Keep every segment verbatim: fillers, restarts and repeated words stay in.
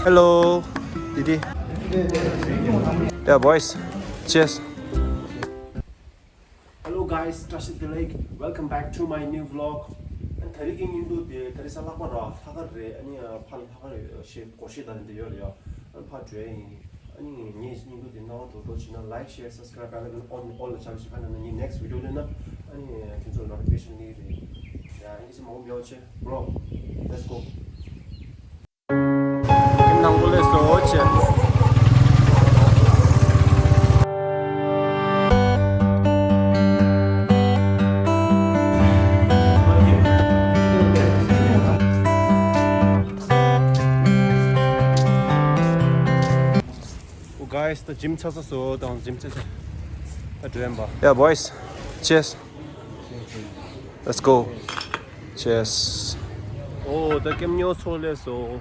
Hello, Didi. Yeah, boys. Cheers. Hello guys, བཀྲ་ཤིས་བདེ་ལེགས། Welcome back to my new vlog. ཨ་ནི་ད་རེས་ཀྱི་བརྙན་ཐུང་དེ་ད་རེས་གཟའ་ལྷག་པ་ར། ལྷག་དཀར་རེད། ཨ་ནི་ཕར་ལྷག་དཀར་ཞེས་སྒོར་གཞས་དང་དེ་ཡོད་རེད་ཡ། ཨ་ནི་ཕར་འགྲོ་ཡ་ཡིན། ཨ་ནི་ངས་བརྙན་ཐུང་དེ་སྣང་བ་འགྲོ་འགྲོ་བྱེད་ན་like, share, subscribe and all, all ལ་བྱ་བ་ཞིག་ཕར་ན་ངས་next video ལོན་ན་ཨ་ནི་དེ་ཚོ་ལ་notification སླེབས་རེད། ཡ་ཨ་ནི་ཅི་མང་པོ་མེད་པ་བྱེད། Bro, let's go. ཁྱིམ་ནང་ཁུལ་ལས་བཟོ་བྱེད། ཨོ་guys, ད་gym་ཚར་ས་བཟོ་དང་gym་ཚར་ས་ད་འགྲོ་ཡིན་པ། Yeah, boys. Cheers. Let's go. Cheers. ཨོ་ད་ཀེམ་ཉོ་ཚོ་ལས་བཟོ།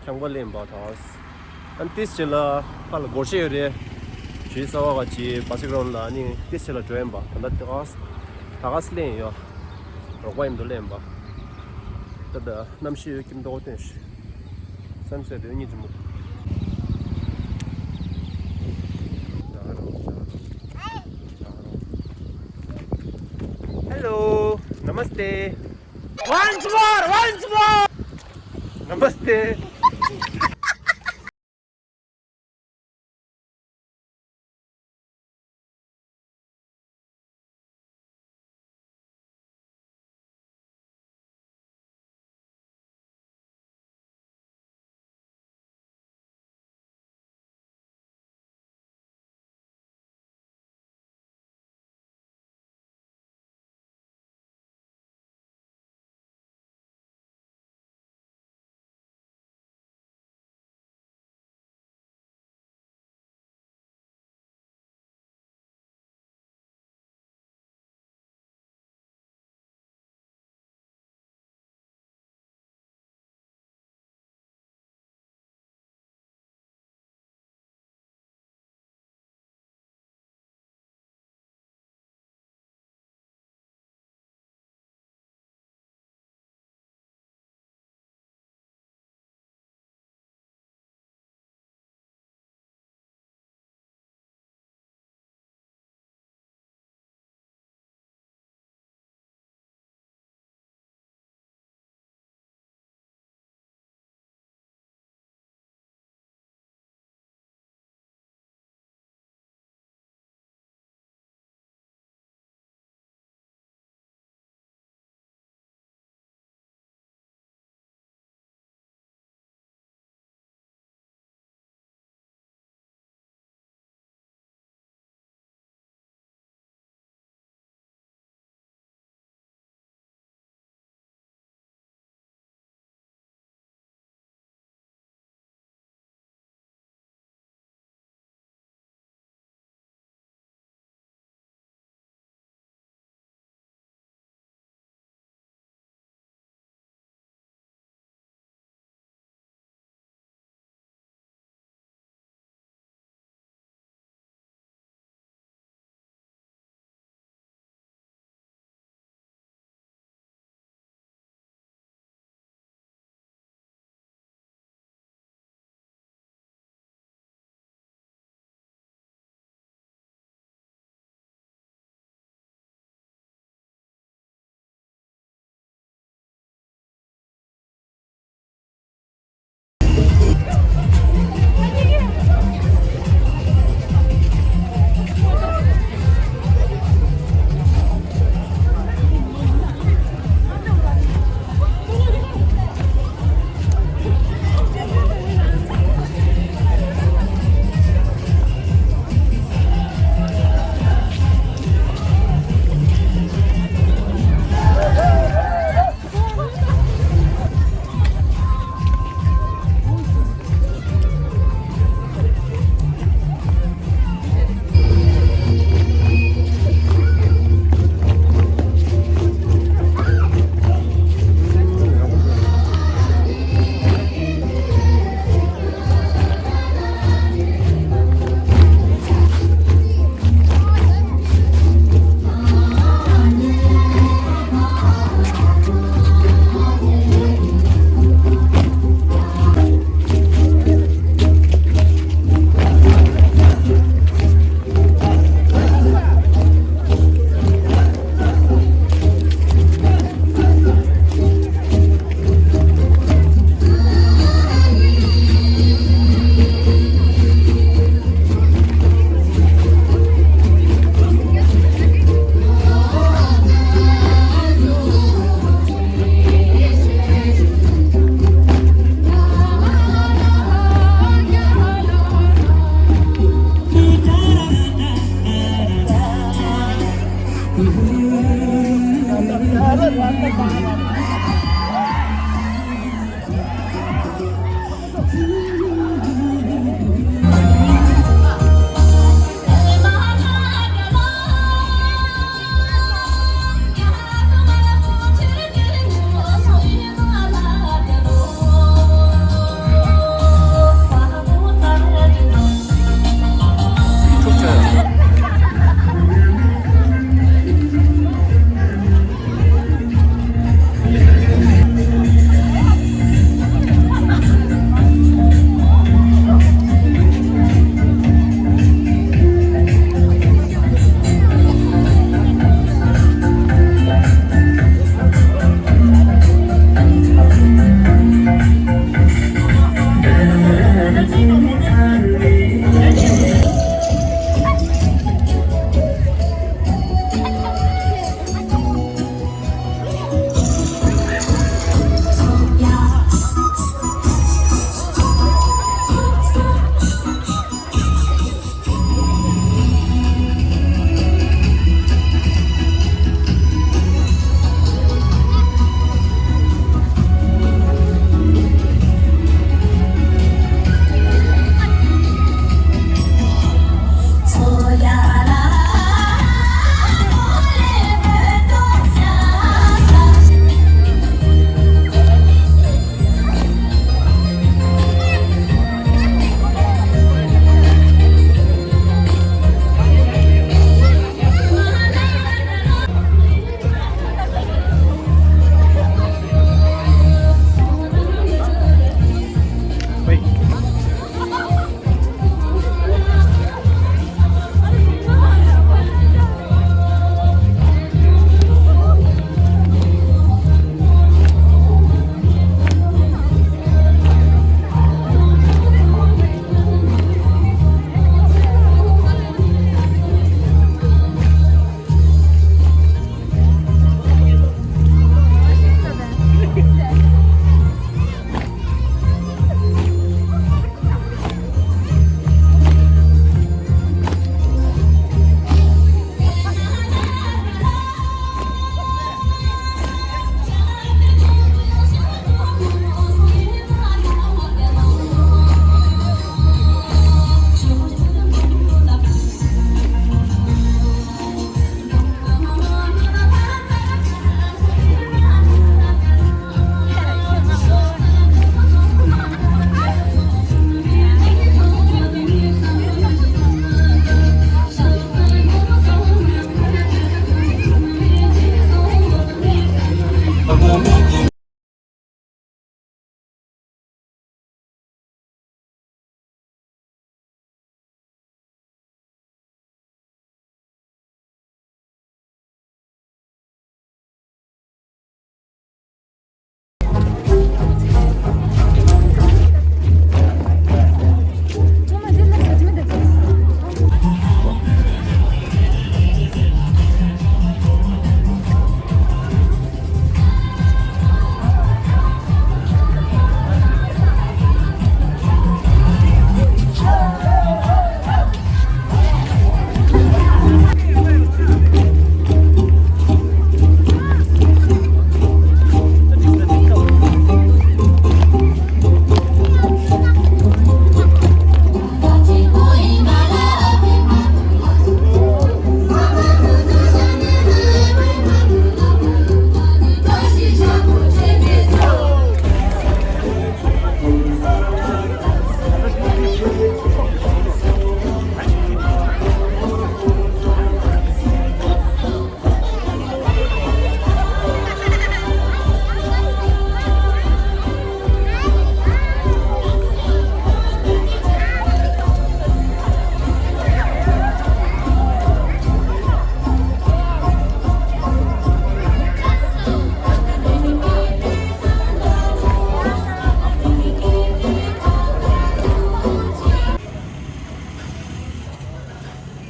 ཁྱང་པ་ལེན་པ་དང་། ཨན་ཏིས་ཆེ་ལ་ཕ་ལ་སྒོར་གཞས་ཡོད་རེད། ཇུས་ས་བ་ག་ཅི་པ་སིག་རོན་ལ་ནི་ཏིས་ཆེ་ལ་འགྲོ་ཡིན་པ། ད་ད་ད་ག་ད་ག་སི་ལེན་ཡོད། རོགས་པ་ཡིན་དུ་ལེན་པ། ད་ད་གནམ་གཤིས་ཡོད་ཀྱི་མདོག་སྟོན་ཞིག་སན་སེ་ཊི་ཡོད་གཉིས་ཀྱི་མུ། Hello, namaste. Once more, once more. Namaste.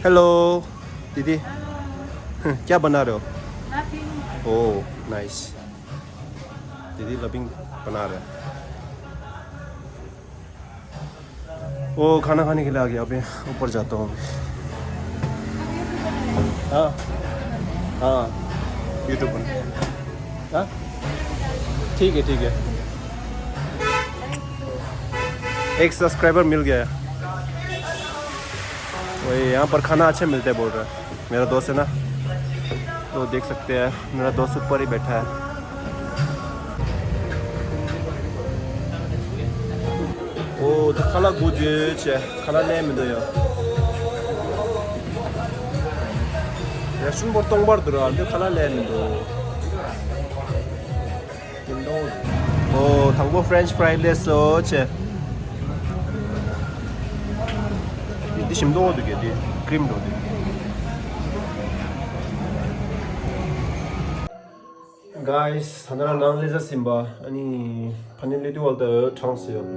Hello दीदी। क्या बना रहे हो? नथिंग। ओह, नाइस। दीदी लविंग बना रहे हैं। वो खाना खाने के लिए आ गया, अभी ऊपर जाता हूँ अभी। हाँ, हाँ, यूट्यूब पर। हाँ, ठीक है, ठीक है। एक सब्सक्राइबर मिल गया है। वही, यहाँ पर खाना अच्छा मिलता है बोल रहा है मेरा दोस्त है ना, तो देख सकते हैं, मेरा दोस्त ऊपर ही बैठा है। ཨོ་ད་ཁ་ལག་དགོས་རྒྱུ་བྱས། ཁ་ལག་ལེན་མི་འདུག་ཡ། རེ་སུན་པོ་སྟོང་པར་འདུག་ར། འདི་ཁ་ལག་ལེན་མི་འདུག་ཨོ་དང་པོ་French fry ལས་སོ་བྱས། འདི་ཞིམ་མདོག་འདུག་གས། འདི་ཀྲིམ་འདྲ་འདུག Guys, ད་ནང་ལ་ནང་ལས་ཟ་ཟིན་པ། ཨ་ནི་ཕ་ནི་ལི་ཏི་ཝལ་ད་གྲངས་སུ་ཡོད།